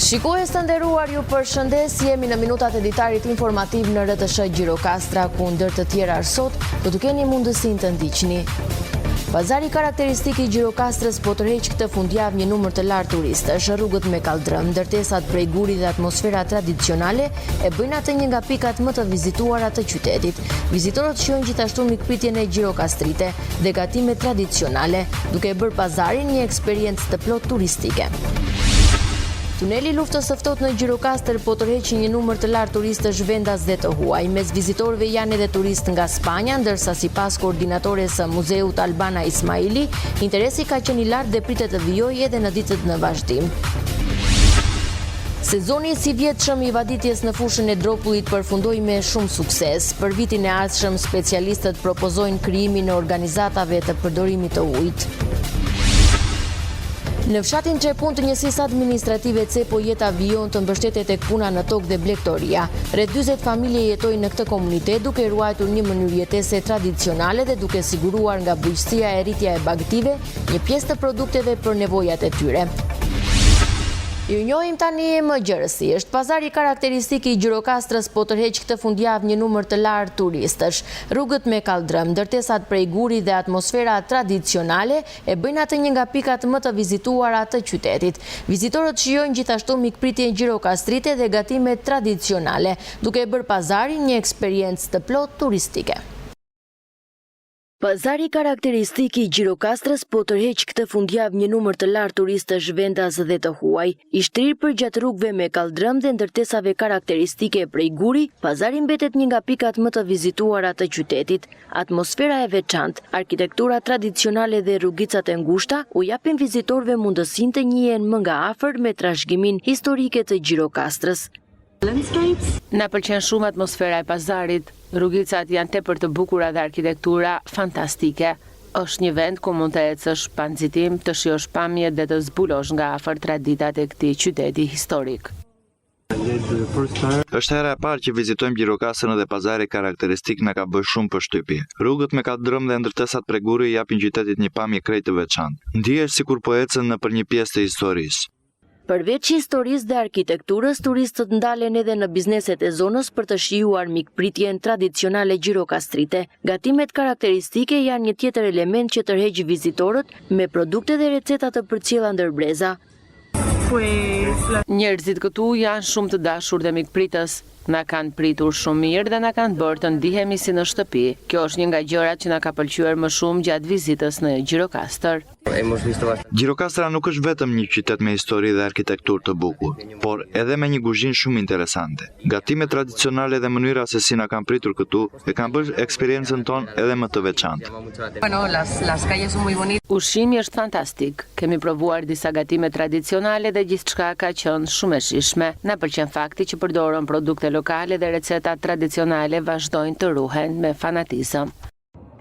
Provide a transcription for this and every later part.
Shikues të nderuar ju përshëndes, jemi në minutat e ditarit informativ në RTSH Gjirokastra, ku ndër të tjera sot do të keni mundësinë të ndiqni. Pazari karakteristik i Gjirokastrës po tërheq këtë fundjavë një numër të lartë turistësh. Rrugët me kalldrëm, ndërtesat prej guri dhe atmosfera tradicionale e bëjnë atë një nga pikat më të vizituara të qytetit. Vizitorët shijojnë gjithashtu mikpritjen e gjirokastrite dhe gatimet tradicionale, duke e bërë pazarin një eksperiencë të plotë turistike. Tuneli i Luftës së Ftohtë në Gjirokastër po tërheq një numër të lartë turistësh vendas dhe të huaj. Mes vizitorëve janë edhe turistë nga Spanja, ndërsa sipas koordinatores së muzeut Albana Ismaili, interesi ka qenë i lartë dhe pritet të vijojë edhe në ditët në vazhdim. Sezoni i sivjetshëm i vaditjes në fushën e Dropullit përfundoi me shumë sukses. Për vitin e ardhshëm specialistët propozojnë krijimin e organizatave të përdorimit të ujit. Në fshatin Çepun të njësisë administrative Cepo jeta vijon të mbështetet tek puna në tokë dhe blegtoria. Rreth 40 familje jetojnë në këtë komunitet duke ruajtur një mënyrë jetese tradicionale dhe duke siguruar nga bujqësia e rritja e bagëtive një pjesë të produkteve për nevojat e tyre. Ju njohim tani më gjerësisht. Pazari karakteristik i Gjirokastrës po tërheq këtë fundjavë një numër të lartë turistësh. Rrugët me kalldrëm, ndërtesat prej guri dhe atmosfera tradicionale e bëjnë atë një nga pikat më të vizituara të qytetit. Vizitorët shijojnë gjithashtu mikpritjen gjirokastrite dhe gatimet tradicionale, duke e bërë pazarin një eksperiencë të plotë turistike. Pazari karakteristik i Gjirokastrës po tërheq këtë fundjavë një numër të lartë turistësh vendas dhe të huaj. I shtrirë përgjatë rrugëve me kalldrëm dhe ndërtesave karakteristike prej guri, pazari mbetet një nga pikat më të vizituara të qytetit. Atmosfera e veçantë, arkitektura tradicionale dhe rrugicat e ngushta u japin vizitorëve mundësinë të njihen më nga afër me trashëgiminë historike të Gjirokastrës. Na pëlqen shumë atmosfera e pazarit. Rrugicat janë tepër të bukura dhe arkitektura fantastike. Është një vend ku mund të ecësh pa nxitim, të shijosh pamjet dhe të zbulosh nga afër traditat e këtij qyteti historik. Është hera e parë që vizitojmë Gjirokastrën dhe pazari karakteristik na ka bërë shumë përshtypje. Rrugët me kalldrëm dhe ndërtesat prej guri i japin qytetit një pamje krejt të veçantë. Ndihesh sikur po ecën nëpër një pjesë të historisë. Përveç historisë dhe arkitekturës, turistët ndalen edhe në bizneset e zonës për të shijuar mikpritjen tradicionale gjirokastrite. Gatimet karakteristike janë një tjetër element që tërheq vizitorët me produkte dhe receta të përcjella ndër breza. Njerëzit këtu janë shumë të dashur dhe mikpritës. Na kanë pritur shumë mirë dhe na kanë bërë të ndihemi si në shtëpi. Kjo është një nga gjërat që na ka pëlqyer më shumë gjatë vizitës në Gjirokastër. Gjirokastra nuk është vetëm një qytet me histori dhe arkitekturë të bukur, por edhe me një kuzhinë shumë interesante. Gatimet tradicionale dhe mënyra se si na kanë pritur këtu e kanë bërë eksperiencën tonë edhe më të veçantë. Ushqimi është fantastik. Kemi provuar disa gatime tradicionale dhe gjithçka ka qenë shumë e shijshme. Na pëlqen fakti që përdoren produkte lokale dhe recetat tradicionale vazhdojnë të ruhen me fanatizëm.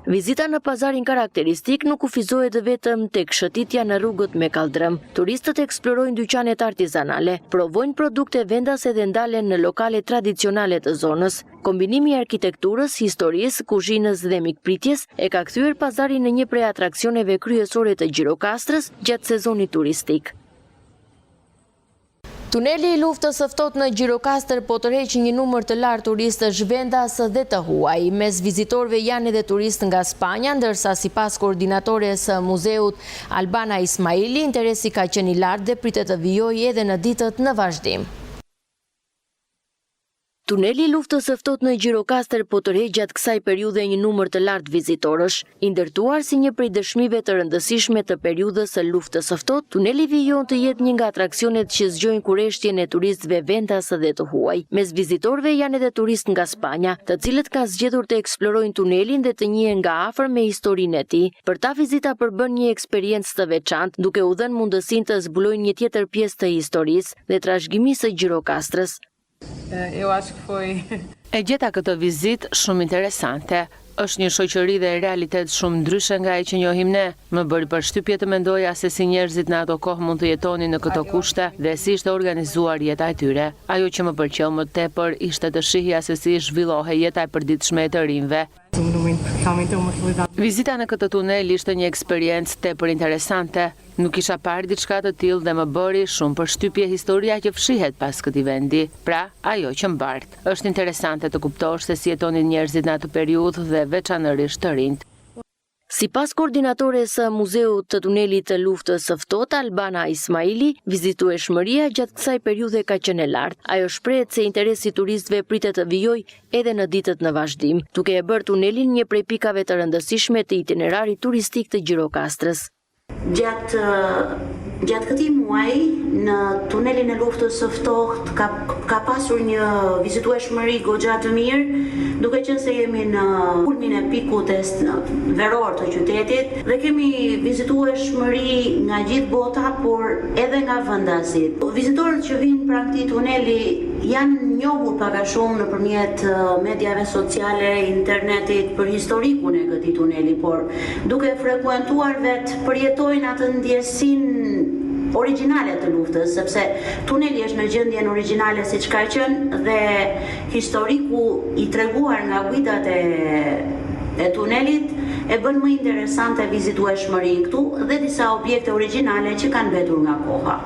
Vizita në pazarin karakteristik nuk kufizohet vetëm tek shëtitja në rrugët me kalldrëm. Turistët eksplorojnë dyqanet artizanale, provojnë produkte vendase dhe ndalen në lokale tradicionale të zonës. Kombinimi i arkitekturës, historisë, kuzhinës dhe mikpritjes e ka kthyer pazarin në një prej atraksioneve kryesore të Gjirokastrës gjatë sezonit turistik. Tuneli i Luftës së Ftohtë në Gjirokastër po tërheq një numër të lartë turistësh vendas dhe të huaj. Mes vizitorëve janë edhe turistë nga Spanja, ndërsa sipas koordinatores së muzeut Albana Ismaili, interesi ka qenë i lartë dhe pritet të vijojë edhe në ditët në vazhdim. Tuneli i Luftës së Ftohtë në Gjirokastër po tërheq gjatë kësaj periudhe një numër të lartë vizitorësh. I ndërtuar si një prej dëshmive të rëndësishme të periudhës së Luftës së Ftohtë, tuneli vijon të jetë një nga atraksionet që zgjojnë kureshtjen e turistëve vendas dhe të huaj. Mes vizitorëve janë edhe turistë nga Spanja, të cilët kanë zgjedhur të eksplorojnë tunelin dhe të njihen nga afër me historinë e tij. Për ta vizita përbën një eksperiencë të veçantë, duke u dhënë mundësinë të zbulojnë një tjetër pjesë të historisë dhe trashëgimisë së Gjirokastrës. E gjeta këtë vizitë shumë interesante. Është një shoqëri dhe realitet shumë ndryshe nga ai që njohim ne. Më bëri përshtypje të mendoja se si njerëzit në ato kohë mund të jetonin në këto kushte dhe si ishte organizuar jeta e tyre. Ajo që më pëlqeu më tepër ishte të shihja se si zhvillohej jeta e përditshme e të rinjve. Vizita në këtë tunel ishte një eksperiencë tepër interesante. Nuk kisha parë diçka të tillë dhe më bëri shumë përshtypje historia që fshihet pas këtij vendi, pra ajo që mbart. Është interesante të kuptosh se si jetonin njerëzit në atë periudhë dhe veçanërisht të rinjtë. Sipas koordinatores së Muzeut të Tunelit të Luftës së Ftohtë, Albana Ismaili, vizitueshmëria gjatë kësaj periudhe ka qenë e lartë. Ajo shprehet se interesi i turistëve pritet të vijojë edhe në ditët në vazhdim, duke e bërë tunelin një prej pikave të rëndësishme të itinerarit turistik të Gjirokastrës. Gjatë gjatë këtij muaji në tunelin e Luftës së Ftohtë ka ka pasur një vizitueshmëri goxha të mirë, duke qenë se jemi në kulmin e pikut veror të qytetit dhe kemi vizitueshmëri nga gjithë bota, por edhe nga vendasit. Vizitorët që vijnë pranë këtij tuneli janë njohur pak a shumë nëpërmjet mediave sociale, internetit për historikun e këtij tuneli, por Duke frekuentuar vetë, përjetojnë atë ndjesinë origjinale të luftës, sepse tuneli është në gjendjen origjinale siç ka qenë dhe historiku i treguar nga guidat e e tunelit e bën më interesante vizitueshmërinë këtu dhe disa objekte origjinale që kanë mbetur nga koha.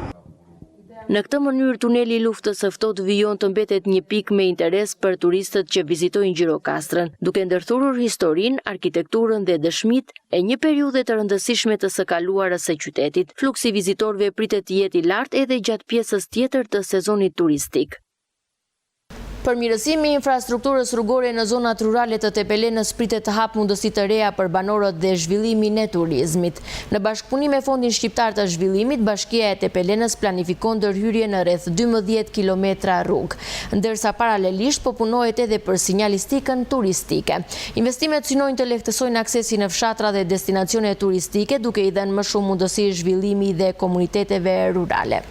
Në këtë mënyrë, tuneli i Luftës së Ftohtë vijon të mbetet një pikë me interes për turistët që vizitojnë Gjirokastrën, duke ndërthurur historinë, arkitekturën dhe dëshmitë e një periudhe të rëndësishme të së kaluarës së qytetit. Fluksi i vizitorëve pritet të jetë i lartë edhe gjatë pjesës tjetër të sezonit turistik. Përmirësimi i infrastrukturës rrugore në zonat rurale të Tepelenës pritet të hapë mundësi të reja për banorët dhe zhvillimin e turizmit. Në bashkëpunim me Fondin Shqiptar të Zhvillimit, Bashkia e Tepelenës planifikon ndërhyrje në rreth 12 kilometra rrugë, ndërsa paralelisht po punohet edhe për sinjalistikën turistike. Investimet synojnë të lehtësojnë aksesin në fshatra dhe destinacione turistike, duke i dhënë më shumë mundësi zhvillimi dhe komuniteteve rurale.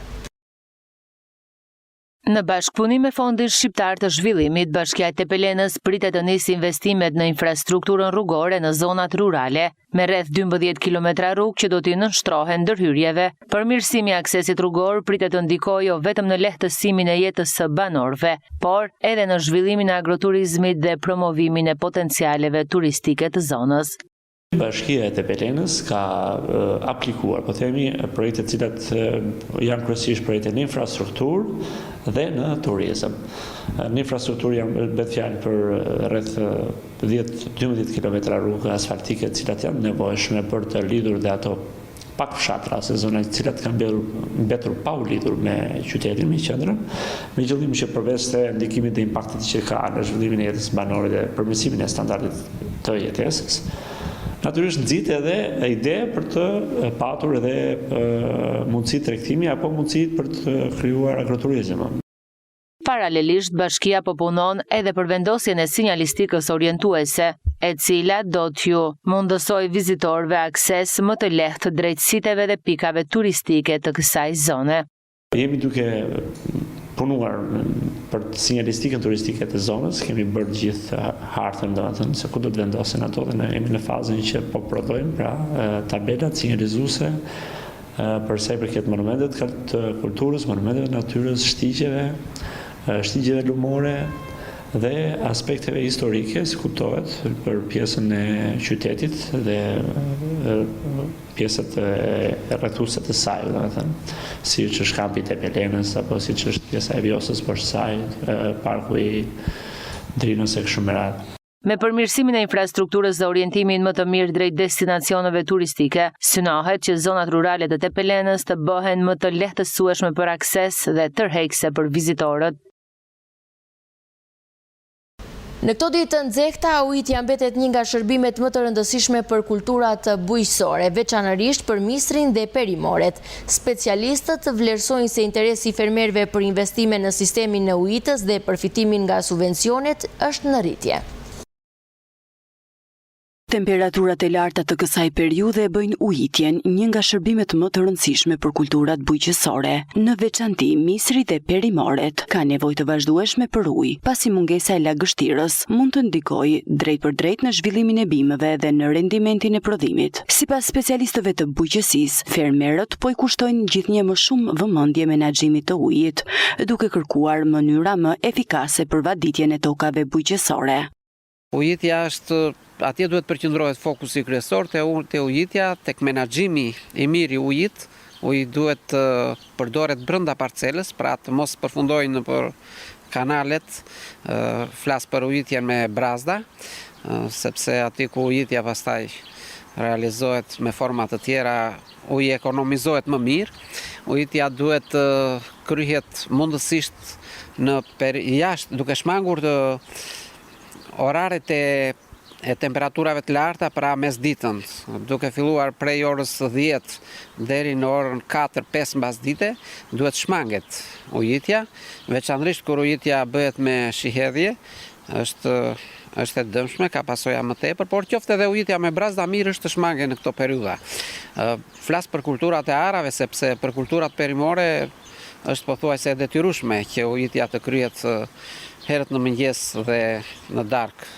Në bashkëpunim me Fondin Shqiptar të Zhvillimit, Bashkia e Tepelenës pritet të nisë investimet në infrastrukturën rrugore në zonat rurale, me rreth 12 kilometra rrugë që do t'i nënshtrohen ndërhyrjeve. Përmirësimi i aksesit rrugor pritet të ndikojë jo vetëm në lehtësimin e jetës së banorëve, por edhe në zhvillimin e agroturizmit dhe promovimin e potencialeve turistike të zonës. Bashkia e Tepelenës ka aplikuar, po themi, projekte të cilat janë kryesisht projekte në infrastrukturë dhe në turizëm. Në infrastrukturë janë bëhet fjalë për rreth 10-12 kilometra rrugë asfaltike të cilat janë të nevojshme për të lidhur dhe ato pak fshatra ose zona të cilat kanë mbetur pa u lidhur me qytetin, me qendrën, me qëllim që përveç se ndikimit dhe impaktit që ka në zhvillimin e jetës së banorit dhe përmirësimin e standardit të jetesës, natyrisht nxit edhe ide për të patur edhe mundësi tregtimi apo mundësi për të krijuar agroturizëm. Paralelisht, bashkia po punon edhe për vendosjen e sinjalistikës orientuese, e cila do t'ju mundësojë vizitorëve akses më të lehtë drejt siteve dhe pikave turistike të kësaj zone. Jemi duke punuar për sinjalistikën turistike të zonës, kemi bërë gjithë hartën, domethënë se ku do të vendosen ato dhe ne jemi në fazën që po prodhojmë, pra tabelat sinjalizuese Për sa i përket monumenteve të kulturës, monumenteve të natyrës, shtigjeve, shtigjeve lumore dhe aspekteve historike, si kuptohet, për pjesën e qytetit dhe pjesët e rrethuese të saj, domethënë, siç është kampi i Tepelenës apo siç është pjesa e Vjosës poshtë saj, parku i Drinës e kështu me radhë. Me përmirësimin e infrastrukturës dhe orientimin më të mirë drejt destinacioneve turistike, synohet që zonat rurale të Tepelenës të bëhen më të lehtësueshme për akses dhe tërheqëse për vizitorët. Në këto ditë të nxehta, ujitja mbetet një nga shërbimet më të rëndësishme për kulturat bujqësore, veçanërisht për misrin dhe perimoret. Specialistët vlerësojnë se interesi i fermerëve për investime në sistemin e ujitjes dhe përfitimin nga subvencionet është në rritje. Temperaturat e larta të kësaj periudhe e bëjnë ujitjen një nga shërbimet më të rëndësishme për kulturat bujqësore. Në veçanti, misri dhe perimoret kanë nevojë të vazhdueshme për ujë, pasi mungesa e lagështirës mund të ndikojë drejtpërdrejt në zhvillimin e bimëve dhe në rendimentin e prodhimit. Sipas specialistëve të bujqësisë, fermerët po i kushtojnë gjithnjë më shumë vëmendje menaxhimit të ujit, duke kërkuar mënyra më efikase për vaditjen e tokave bujqësore. Ujitja është, atje duhet përqendrohet fokusi kryesor te te ujitja, tek menaxhimi i mirë i ujit, uji duhet të përdoret brenda parcelës, pra të mos përfundojë nëpër kanalet, flas për ujitjen me brazda, sepse aty ku ujitja pastaj realizohet me forma të tjera, uji ekonomizohet më mirë. Ujitja duhet të kryhet mundësisht në per jashtë, duke shmangur të Oraret e e temperaturave të larta, pra mesditën, duke filluar prej orës 10 deri në orën 4-5 mbasdite, duhet shmanget ujitja, veçanërisht kur ujitja bëhet me shihedhje, është është e dëmshme, ka pasoja më tepër, por qoftë edhe ujitja me brazda mirë është të shmangen në këto periudha. Flas për kulturat e arave, sepse për kulturat perimore Është pothuajse e detyrueshme që ujitja të kryhet herët në mëngjes dhe në darkë.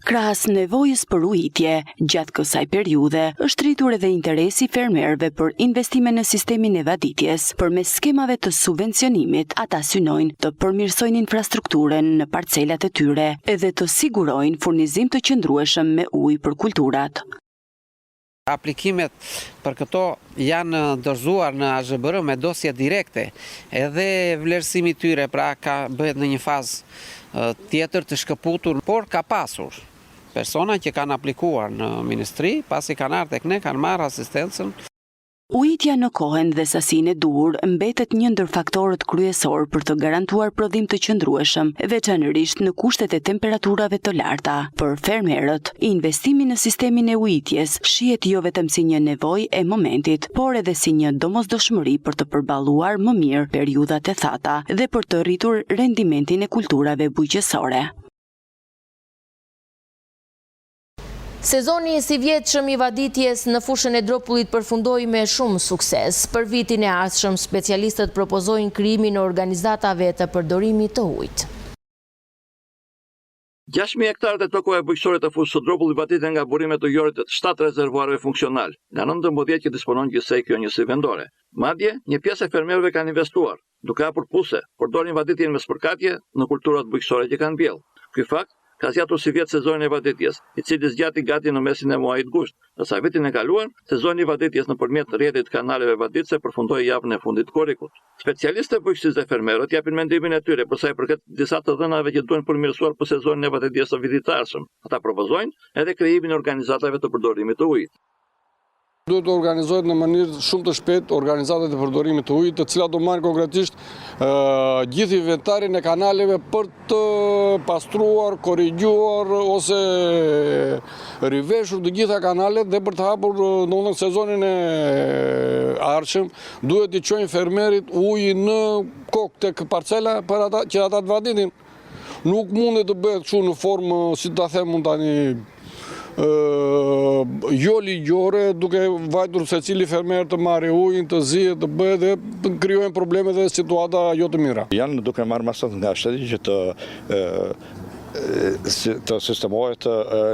Krahas nevojës për ujitje, gjatë kësaj periudhe është rritur edhe interesi i fermerëve për investime në sistemin e vaditjes. Përmes skemave të subvencionimit, ata synojnë të përmirësojnë infrastrukturën në parcelat e tyre dhe të sigurojnë furnizim të qëndrueshëm me ujë për kulturat. Aplikimet për këto janë dorëzuar në AZHBR me dosje direkte. Edhe vlerësimi i tyre pra ka bëhet në një fazë tjetër të shkëputur, por ka pasur persona që kanë aplikuar në ministri, pasi kanë ardhur tek ne kanë marrë asistencën. Ujitja në kohën dhe sasinë e duhur mbetet një ndër faktorët kryesorë për të garantuar prodhim të qëndrueshëm, veçanërisht në kushtet e temperaturave të larta. Për fermerët, investimi në sistemin e ujitjes shihet jo vetëm si një nevojë e momentit, por edhe si një domosdoshmëri për të përballuar më mirë periudhat e thata dhe për të rritur rendimentin e kulturave bujqësore. Sezoni i sivjetshëm i vaditjes në fushën e Dropullit përfundoi me shumë sukses. Për vitin e ardhshëm, specialistët propozojnë krijimin e organizatave të përdorimit të ujit. 6.000 hektarët e tokave bujqësore të fushës së Dropullit vaditen nga burimet ujore të 7 rezervuarëve funksionalë, nga 19 që disponon gjithsej kjo njësi vendore. Madje, një pjesë e fermerëve kanë investuar, duke hapur puse, përdorin vaditjen me spërkatje në kulturat bujqësore që kanë mbjellë. Ky fakt ka zgjatur sivjet sezonin e vaditjes, i cili zgjati gati në mesin e muajit gusht, ndërsa vitin e kaluar, sezoni i vaditjes nëpërmjet rrjetit të kanaleve vaditëse përfundoi javën e fundit të korrikut. Specialistët e bujqësisë dhe fermerët japin mendimin e tyre për sa i përket disa të dhënave që duhen përmirësuar për sezonin e vaditjes së vitit të ardhshëm. Ata propozojnë edhe krijimin e organizatave të përdorimit të ujit. Duhet të organizohet në mënyrë shumë të shpejtë organizatat e përdorimit të ujit, të cilat do marrin konkretisht gjithë inventarin e kanaleve për të pastruar, korrigjuar ose riveshur të gjitha kanalet dhe për të hapur domethënë sezonin e ardhshëm, duhet t'i çojnë fermerit ujin në kokë tek parcela për ata që ata të vaditin. Nuk mundet të bëhet kështu në formë, si ta them unë tani, jo ligjore, duke vajtur secili fermer të marrë ujin, të zihet, të bëhet dhe të krijojnë probleme dhe situata jo të mira. Janë duke marrë masat nga shteti që të të sistemohet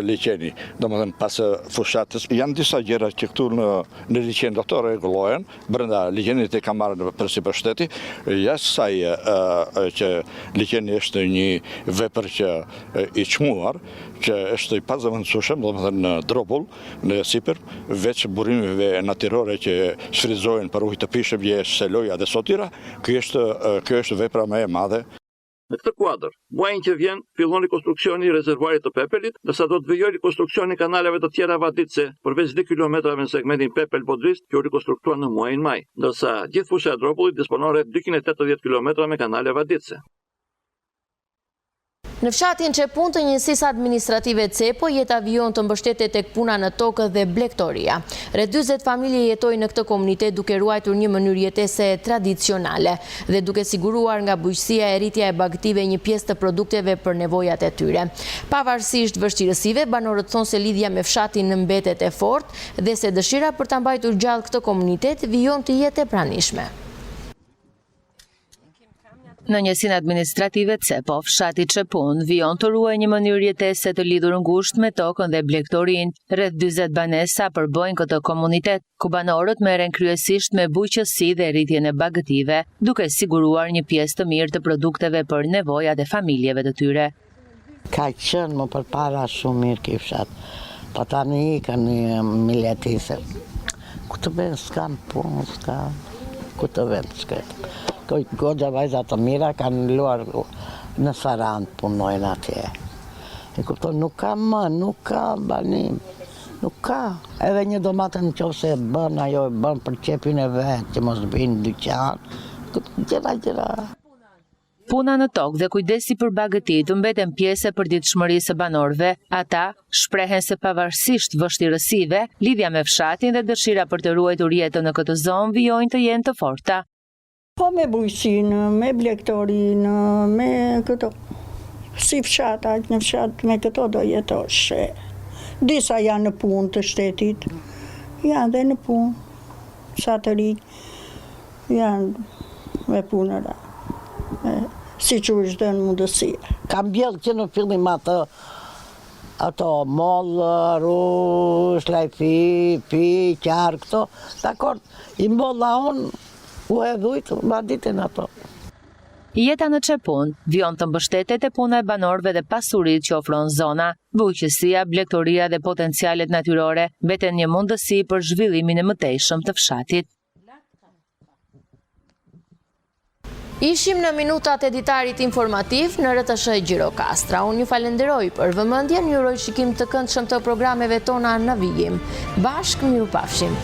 liqeni. Domethënë, pas fushatës, janë disa gjëra që këtu në, në liqen do të rregullohen, Brenda liqenit e ka marrë përsipër shteti, jashtë saj që liqeni është një vepër që i çmuar, që është i pazëvendësueshëm, domethënë në Dropull, në sipër, veç burimeve natyrore që shfrytëzohen për ujë të pijshëm që është Seloja dhe Sotira, kjo është kjo është vepra më e madhe. Në këtë kuadër, muajin që vjen fillon rikonstruksioni i rezervuarit të Pepelit, ndërsa do të vijojë rikonstruksioni i kanaleve të tjera vaditëse, përveç dy kilometrave në segmentin Pepel-Bodrisht që u rikonstruktuan në muajin maj, ndërsa gjithë fusha e Dropullit disponon rreth 280 kilometra me kanale vaditëse. Në fshatin Çepun të njësisë administrative Cepo, jeta vijon të mbështetet tek puna në tokë dhe blegtoria. Rreth 40 familje jetojnë në këtë komunitet duke ruajtur një mënyrë jetese tradicionale. dhe duke siguruar nga bujqësia e rritja e bagëtive një pjesë të produkteve për nevojat e tyre. Pavarësisht vështirësive, banorët thonë se lidhja me fshatin mbetet e fortë dhe se dëshira për ta mbajtur gjallë këtë komunitet vijon të jetë e pranishme. Në njësinë administrative Cepo, fshati Çepun vijon të ruajë një mënyrë jetese të lidhur ngushtë me tokën dhe blegtorinë. Rreth 40 banesa përbëjnë këtë komunitet. ku banorët merren kryesisht me bujqësi dhe rritjen e bagëtive, duke siguruar një pjesë të mirë të produkteve për nevojat e familjeve të tyre. Ka qenë më përpara shumë mirë ky fshat, po tani ikën mileti se ku të venë s'kanë punë, s'kanë ku të venë të shkretë. Goxha vajza të mira kanë luar në Sarandë punojnë atje. E kupton, nuk ka më, nuk ka banim, nuk ka. Edhe një domate në qoftë se e bën, ajo e bën për qejfin e vet, që mos vinë dyqan, gjëra, gjëra. Puna në tokë dhe kujdesi për bagëtitë mbeten pjesë e përditshmërisë së banorëve. Ata shprehen se pavarësisht vështirësive, lidhja me fshatin dhe dëshira për të ruajtur jetën në këtë zonë vijojnë të jenë të forta. Po me bujqësinë, me blegtorinë, me këto. Si fshat, aq në fshat me këto do jetosh. Disa janë në punë të shtetit, janë dhe në punë, sa të rinj. Janë me punëra, siç u është dhënë mundësia. Kam mbjellë që në fillim atë, ato mollë, rrush, lajthi, fiq, arrë, këto, dakord, i mbolla unë, u hedh ujë, vaditin ato. Jeta në Çepun vijon të mbështetet te puna e banorëve dhe pasuritë që ofron zona. Bujqësia, blegtoria dhe potencialet natyrore mbeten një mundësi për zhvillimin e mëtejshëm të fshatit. Ishim në minutat e ditarit informativ në RTSH Gjirokastra. Unë ju falenderoj për vëmendjen, ju uroj shikim të këndshëm të programeve tona në vijim. Bashkë mirupafshim.